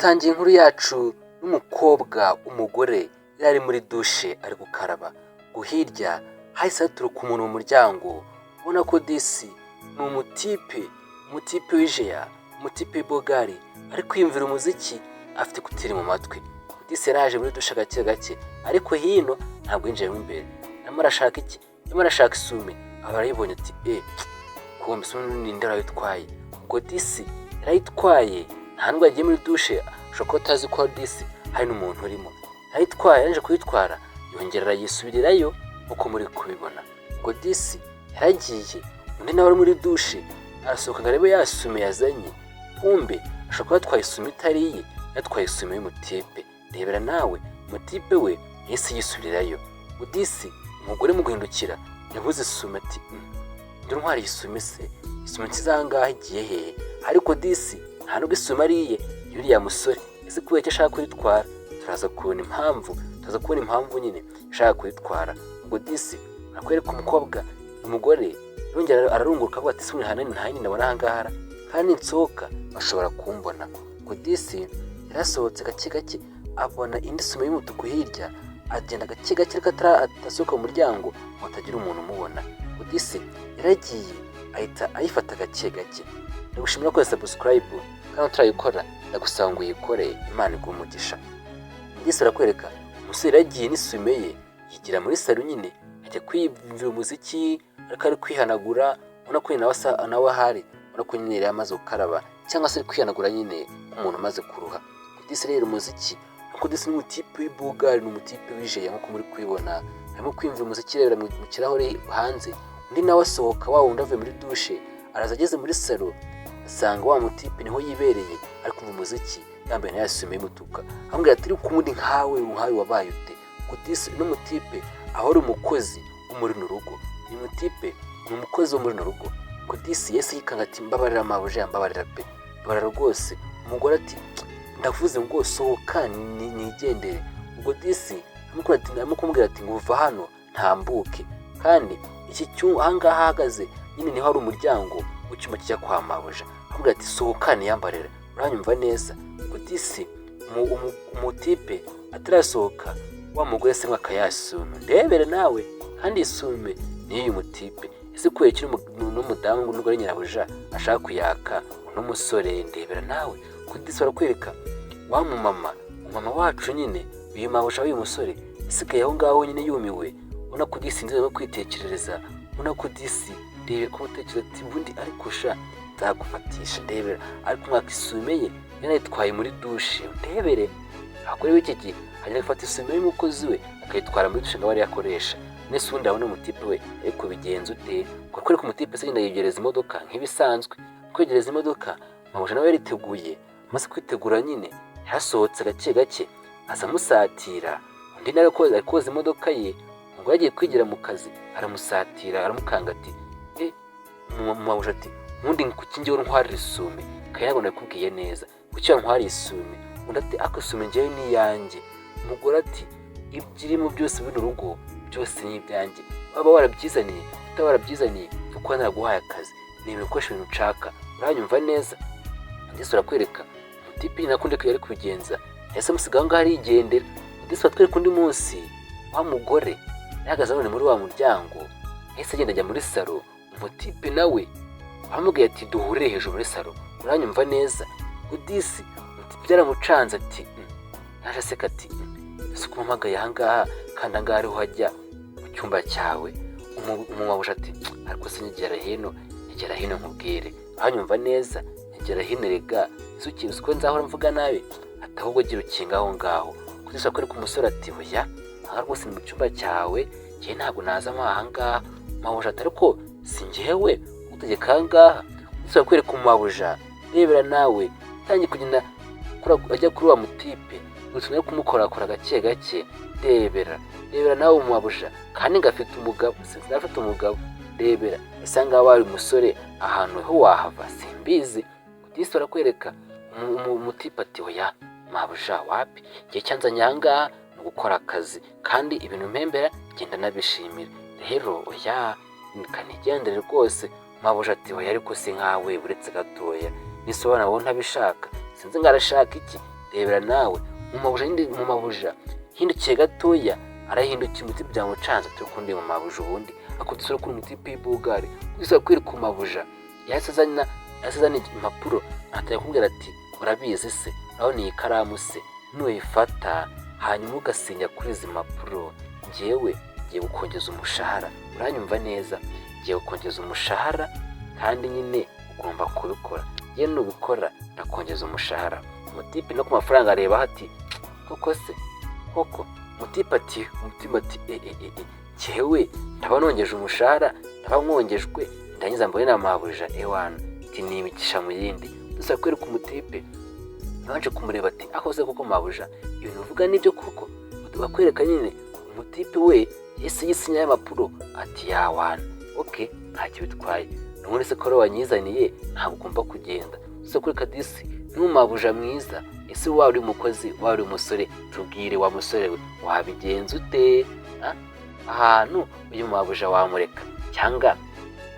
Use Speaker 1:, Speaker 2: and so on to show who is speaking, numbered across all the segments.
Speaker 1: Dutangiye inkuru yacu n'umukobwa, umugore yari ari muri dushe ari gukaraba, ngo hirya hahise haturuka umuntu mu muryango, ubona ko disi ni umutipe, umutipe w'ijeya, umutipe w'ibogari, ari kwiyumvira umuziki afite écouteurs mu matwi. Disi yaraje muri dushe gake gake, ariko hino ntabwo yinjiyemo imbere. Arimo arashaka iki? Arimo arashaka isume, aba arayibonye ati: "E, kumbe isume ninde arayitwaye?" Ubwo disi yarayitwaye, nta nubwo yagiye muri dushe, ashobora kuba atazi ko disi hari n'umuntu urimo. Yarayitwaye, yaje kuyitwara, yongera arayisubirirayo nk'uko muri kubibona. Ubwo disi yaragiye, undi nawe ari muri dushe arasohoka ngo arebe ya sume yazanye, kumbe ashobora kuba yatwaye isume itari iye, yatwaye isume y'umutipe. Rebera nawe, umutipe we yahise yisubirirayo. Disi umugore mu guhindukira yabuze isume, ati: "Ndi ntwari isume se, isume nsize aha ngaha igiye hehe?" Ariko disi nta nubwo isume ari iye, y'uriya musore. Ese kubera icyo ashaka kuyitwara? Turaza kubona impamvu, turaza kubona impamvu nyine ashaka kuyitwara. Ubwo disi akwereka umukobwa, umugore yongera ararunguruka avuga ati: "Ese hanini nta yindi ndabona aha ngaha, kandi nsohoka bashobora kumbona." Ubwo disi yarasohotse gake gake, abona indi sume y'umutuku hirya, agenda gake gake ariko atasohoka mu muryango ngo hatagira umuntu umubona. Ubwo disi yaragiye ahita ayifata gake gake. Ndagushimira ko subscribe, kandi utarayikora ndagusaba ngo uyikore, Imana iguhe umugisha. Disi arakwereka umusore yaragiye n'isume ye, yigira muri salo nyine, ajya kwiyumvira umuziki, ariko ari kwihanagura, ubona ko nawe asa nawe ahari, ubona ko nyine yari amaze gukaraba cyangwa se ari kwihanagura nyine nk'umuntu umaze kuruha. Disi rero umuziki, ariko disi ni umutipe w'ibugari, ni umutipe w'ijeya nk'uko muri kubibona, arimo kwiyumvira umuziki arebera mu kirahure hanze. Undi nawe asohoka, wa wundi avuye muri dushe, araza ageze muri salo asanga wa mutipe niho yibereye, ari kumva umuziki, yambaye na ya sume y'umutuku. Amubwira ati: "Ariko ubundi nkawe wabaye ute?" Ngo disi n'umutipe aho ari umukozi wo muri runo rugo, uyu mutipe ni umukozi wo muri runo rugo. Ngo disi yese yikanga ati: "Mbabarira mabuja, mbabarira pe, mbabarira rwose." Umugore ati: "Ndavuze ngo sohoka nigendere." Ubwo disi arimo kumubwira ati ngo uva hano ntambuke, kandi iki cyumba ahangaha ahagaze nyine niho hari umuryango w'icyumba kijya kwa mabuja. Aramubwira ati: "Sohoka niyambarire, uranyumva neza?" Ubwo disi umutipe atarasohoka, wa mugore se akayasume, ndebere nawe, kandi isume niyo mutipe. Ese kubera iki n'umudamu nubwo ari nyirabuja ashaka kuyaka uno musore? Ndebera nawe, ko disi barakwereka wa mumama, umama wacu nyine, uyu mabuja w'uyu musore isigaye aho ngaho nyine yumiwe, ubona ko disi nzego no kwitekerereza, ubona ko disi rebe ko utekereza ati: "Ubundi ariko sha nzagufatisha." Ndebera, ariko umwaka isume ye yanayitwaye muri dushe. Ndebere abagore b'iki gihe, hanyuma agafata isume y'umukozi we akayitwara muri dushe ngo abe ariyo akoresha. Nese ubundi abona umutipe we ariko bigenza ute? Ngo akwereke umutipe se agenda yegereza imodoka nk'ibisanzwe. Kwegereza imodoka, mabuja nawe yariteguye. Amaze kwitegura nyine yarasohotse gake gake aza amusatira. Undi nawe ari koza imodoka ye, ngo yagiye kwigira mu kazi, aramusatira, aramukanga ati: "E mabuja," ati: "Ubundi kuki njyewe ntwarira isume? Kandi ntabwo nabikubwiye neza, kuki wantwariye isume?" Undi ati: "Ako isume njyewe ni iyanjye." Umugore ati: "Ibirimo byose bino rugo byose ni ibyanjye, waba warabyizaniye utaba warabyizaniye, kuko naraguhaye akazi, ni ibikoresho ibintu nshaka, uranyumva neza?" Ndetse urakwereka umutipe nyine akundi yari kubigenza, yahise amusiga aho ngaho arigendera. Ndetse batwereka undi munsi, wa mugore yahagaze none muri wa muryango, yahise agenda ajya muri salo. Umutipe nawe aramubwiye ati: "Duhurire hejuru muri salo, uranyumva neza?" Udisi byaramucanze ati: Yaje aseka ati: "Ese ko umpamagaye ahangaha, kandi ahangaha ariho hajya mu cyumba cyawe?" Umumabuja ati: "Ariko se nyegera hino, nyegera hino nkubwire, uranyumva neza? Nyegera hino rega. Ese uzi ko nzahora mvuga nabi?" Ati: "Ahubwo gira ukinga aho ngaho." Kudusha kwereka umusore ati: "Oya, aha rwose ni mu cyumba cyawe, njyewe ntabwo naza mo ahangaha." Mabuja ati: "Ariko si njyewe utegeka ahangaha." Gusa kwereka umumabuja, rebera nawe, utangiye kugenda ajya kuri wa mutipe, gusa no kumukorakora gake gake. Rebera, rebera nawe umumabuja, kandi ngafite umugabo, sinzi afite umugabo. Rebera, ese ngaho wari umusore ahantu ho wahava? Simbizi. Disi barakwereka umutipe ati: "Oya mabuja, wapi, igihe cyanzanye ahangaha ni ugukora akazi, kandi ibintu mpembera genda nabishimira, rero oya, kanigendere rwose." Mabuja ati: "Oya, ariko si nkawe, uretse gatoya nisobanura wowe ntabishaka, sinzi ngo arashaka iki." Rebera nawe mu mabuja, mu mabuja hindukiye gatoya, arahindukiye, umuti byamucanze, turi kundi mu mabuja. Ubundi akudusura kuri umutipe y'ibugari gusa kwereka mabuja, yahise azana impapuro, atangira kumubwira ati: "Urabizi se, urabona iyi karamu se, nuyifata hanyuma ugasinya kuri izi mpapuro, njyewe ngiye gukongeza umushahara. Uranyumva neza? Ngiye gukongeza umushahara, kandi nyine ugomba kubikora. Yewe, nubikora ndakongeza umushahara." Umutipe no ku mafaranga areba ati: "Koko se koko?" Umutipe ati, umutima ati: "E e e e, njyewe ndaba nongeje umushahara, ndaba mwongejwe, ndangiza mbone na mabuja. Ewana, ati ni imigisha mu yindi." Gusa kwereka umutipe yabanje kumureba ati: "Aho se koko mabuja, ibintu uvuga nibyo koko?" Bakwereka nyine umutipe we yahise yisinya y'amapuro ati: "Yawana, okay, ntacyo bitwaye. Nubundi se ko wanyizaniye, ntabwo ugomba kugenda." Gusa kuri kadisi n'umabuja mwiza. Ese waba uri umukozi, waba uri umusore, tubwire wa musore we, wabigenza ute? Ahantu uyu mabuja wamureka cyangwa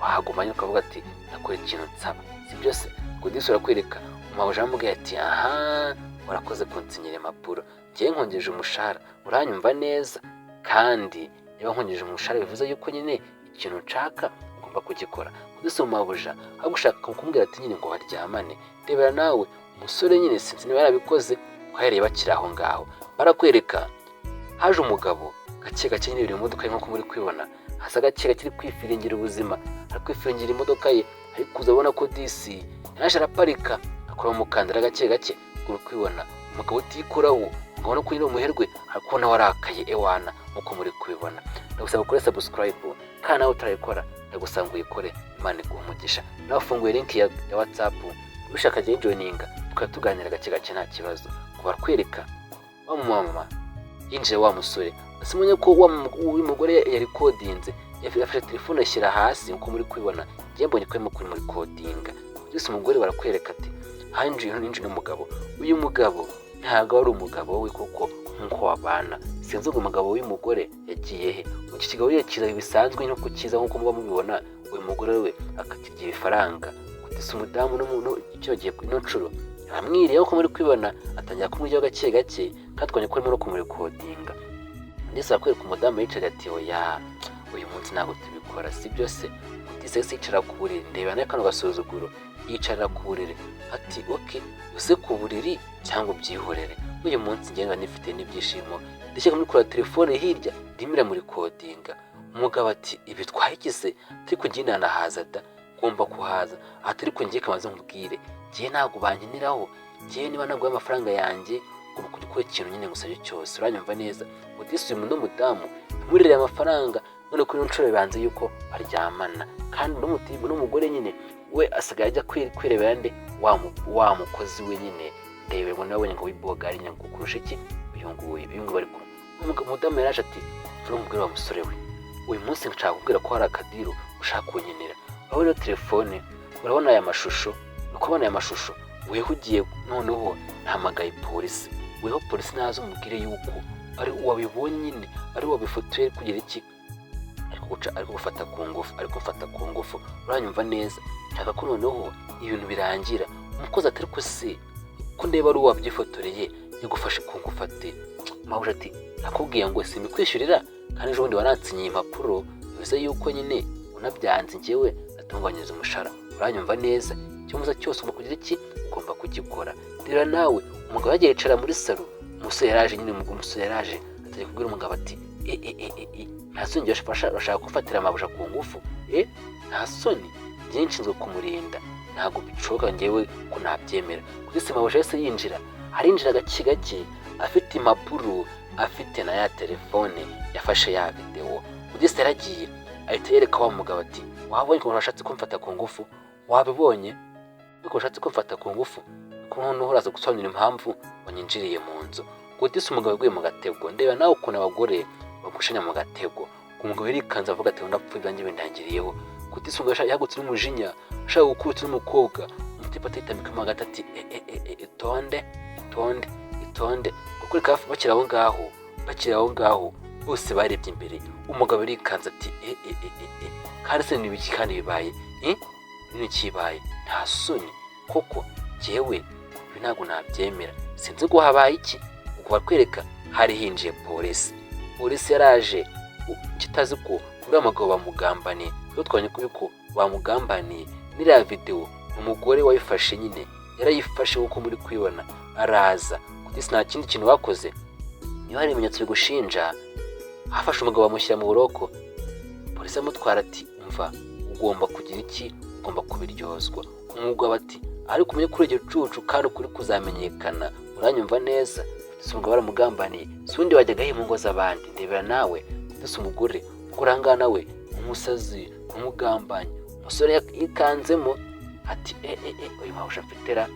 Speaker 1: wahagumanye ukavuga ati: 'Nakora ikintu nsaba'? Si byose kudisi. Urakwereka umabuja amubwiye ati: "Aha, urakoze kunsinyira impapuro, ngiye nkongeje umushahara, uranyumva neza? Kandi niba nkongeje umushahara, bivuze yuko nyine ikintu nshaka ugomba kugikora." Kudisi mabuja aho gushaka kumubwira ati nyine ngo baryamane. Rebera nawe umusore nyine, sinzi niba yarabikoze. Uhereye bakiri aho ngaho, barakwereka haje umugabo gake gake nyine, biri mu modoka ye nk'uko muri kubibona. Hasa gake gake ari kwifiringira ubuzima, ari kwifiringira imodoka ye, ari kuza abona ko disi yaje, araparika, akora umukandara gake gake. Uri kubibona umugabo utikoraho, ukabona ko nyine umuherwe, ariko ubona warakaye. Ewana, nk'uko muri kubibona, ndagusaba gukora subscribe, kandi nawe utarayikora ndagusaba ngo uyikore. Imana iguhe umugisha. Nawe ufunguye link ya WhatsApp, ushaka jya joininga, tukaba tuganira gake gake, nta kibazo. Ngo barakwereka wa mumama yinjiye, wa musore asimenye ko wa uyu mugore yari kodinze, yafashe telefone ashyira hasi. Nkuko muri kubibona, njye mbonye ko arimo kurikodinga byose. Umugore barakwereka ati hinjiye hinjiye n'umugabo. Uyu mugabo ntabwo ari umugabo we kuko nk'uko wabana, sinzi ngo umugabo w'uyu mugore yagiye he. Iki kigabo iyo kiza bisanzwe nkuko kiza, nk'uko muba mubibona, uyu mugore we akakirya ibifaranga kugeza umudamu icyo gihe ino nshuro aramwiriye. Nkuko muri kubibona, atangira kumuryaho gake gake, kandi twabonye ko arimo no kumurikodinga. Ndetse arakwereka umudamu yicaye ati: "Oya, uyu munsi ntabwo tubikora, si byo se?" Utise se yicara ku buriri. Ndeba nawe kano gasuzuguro, yicara ku buriri ati: "Okay, uze ku buriri cyangwa ubyihorere. Uyu munsi ngenda nifite n'ibyishimo." Ndetse muri kura telefone hirya irimo iramurikodinga. Umugabo ati: "Ibi twayigize, ariko njye nanahaza da, ngomba kuhaza." Ati: "Ariko ngiye kamaze nkubwire, ngiye ntabwo bankeneraho. Ngiye niba naguye amafaranga yanjye, ugomba kujya ukora ikintu nyine ngusabye cyose. Uranyumva neza?" Utise uyu n'umudamu yamuririye amafaranga, none kuri ino nshuro bibanze yuko baryamana. Kandi n'umugore nyine we asigaye ajya kwirebera nde? Wa mukozi we nyine. Ndebe ngo nawe ngo wibogari nyine ngo kurusha iki uyu nguyu, uyu nguyu bari kumwe. Umudamu yaraje ati: "Turamubwira wa musore we, uyu munsi nshaka kubwira ko hari akadiru ushaka kunkenera. Urabona ino telefone, urabona aya mashusho, uri kubona aya mashusho? Weho ugiye noneho nahamagaye polisi. Weho polisi naza umubwire yuko ari wabibonye nyine, ari wabifotoye kugira iki, ari kuguca, ari kugufata ku ngufu, ari gufata ku ngufu. Uranyumva neza? Nshaka ko noneho ibintu birangira." Umukozi ati: "Ariko se ko ndeba ari uwabyifotoreye yagufashe ku ngufu?" Ati, mabuja ati: "Nakubwiye ngo simikwishyurira, kandi ejo bundi waransinyiye impapuro, bivuze yuko nyine unabyanze njyewe atunganyiriza umushahara. Uranyumva neza? Icyo mvuze cyose ugomba kugira iki, ugomba kugikora." Rero nawe umugabo yagiye yicara muri salo. Umusore yaraje nyine, umusore yaraje atangiye kubwira umugabo ati: "E e e e e, nta soni, bashaka gufatira amabuja ku ngufu? E, nta soni? Njye nshinzwe kumurinda, ntabwo bishoboka njyewe ko nabyemera." Kuri sima mabuja yahise yinjira, arinjira gake gake, afite impapuro, afite na ya telefone yafashe ya videwo. Udise yaragiye ahita yereka wa mugabo ati: "Wabonye ukuntu washatse kumfata ku ngufu? Wabibonye ariko washatse kumfata ku ngufu, ko noneho uraza gusobanura impamvu wanyinjiriye mu nzu?" Udise umugabo yaguye mu gatego. Ndeba nawe ukuntu abagore bagushanya mu gatego. Umugabo yarikanze avuga ati: "Ndapfuye, ibyanjye bindangiriyeho." Kutise umugabo yahagutse n'umujinya, ashaka gukubita n'umukobwa. Umutipe atitambikamo hagati ati: "E e e e, itonde, itonde, itonde." Kuko reka bakiri aho ngaho, bakiri aho ngaho, bose barebye imbere. Umugabo yarikanze ati: "E e e e e, kandi se ni ibiki kandi bibaye? Eh, ni kibaye? Nta soni koko? Jyewe ibi ntabwo nabyemera." Sinzi ngo habaye iki. Ubwo bakwereka hari hinjiye polisi. Polisi yaraje kitazi ko uriya mugabo bamugambaniye. Rero twabonye ko bamugambaniye. N'iriya videwo umugore wayifashe nyine yarayifashe nk'uko muri kubibona, araza kugeza nta kindi kintu bakoze. Niba hari ibimenyetso bigushinja, hafashe umugabo bamushyira mu buroko. Polisi amutwara ati: "Umva, ugomba kugira iki? Ugomba kubiryozwa." Umugabo ati: "Ariko umenye kuri igicucu kandi ukuri kuzamenyekana, uranyumva neza?" Ndetse umugabo baramugambaniye. Si ubundi wajyaga mu ngo z'abandi? Ndebera nawe. Ndetse umugore ukora ahangaha nawe umusazi, umugambanyi. Umusore yikanzemo ati: "E e e, uyu mabusha mfitera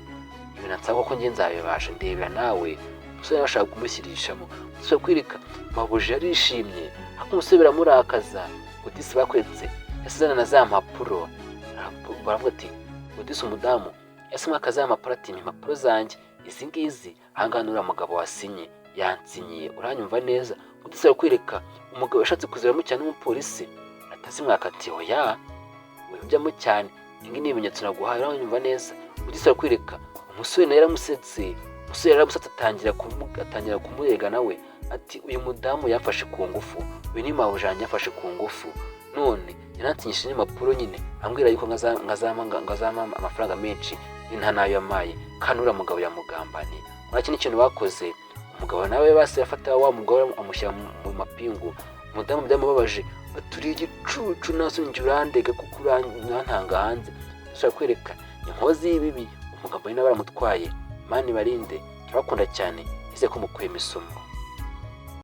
Speaker 1: ibintu ansaba ko njye nzabibasha." Ndebera nawe, umusore nawe ashaka kumushyirishamo. Umusore kwirika mabuja yarishimye, ariko umusore biramurakaza. Udisi bakwetse yasizana na za mpapuro, baravuga ati udisi umudamu yasimwaka za mpapuro, ati: "Impapuro zanjye izi ngizi, ahangaha nuriya mugabo wasinye, yansinyiye, uranyumva neza?" Udisi arakwereka umugabo yashatse kuzibamo cyane n'umupolisi atazimwaka, ati: "Oya, wibijyamo cyane, iyi ni ibimenyetso naguhaye, uranyumva neza?" Udisi arakwereka umusore nawe yaramusetse. Umusore yaramusetse, atangira kumurega nawe ati: "Uyu mudamu yafashe ku ngufu, uyu ni mabuja yanjye, yafashe ku ngufu, none yaransinyishije n'impapuro nyine ambwira yuko ngazampa amafaranga menshi, nta nayo yamaye, kandi uriya mugabo yamugambaniye." Muri kino kintu bakoze, umugabo nawe basi afata wa mugore amushyira mu mapingu. Umudamu byamubabaje, baturiye igicucu, nawe urandega kuko urantanga hanze. Dushobora kwereka inkozi y'ibibi, umugabo nawe baramutwaye. Imana ibarinde, turabakunda cyane, ese ko mukuyemo isomo.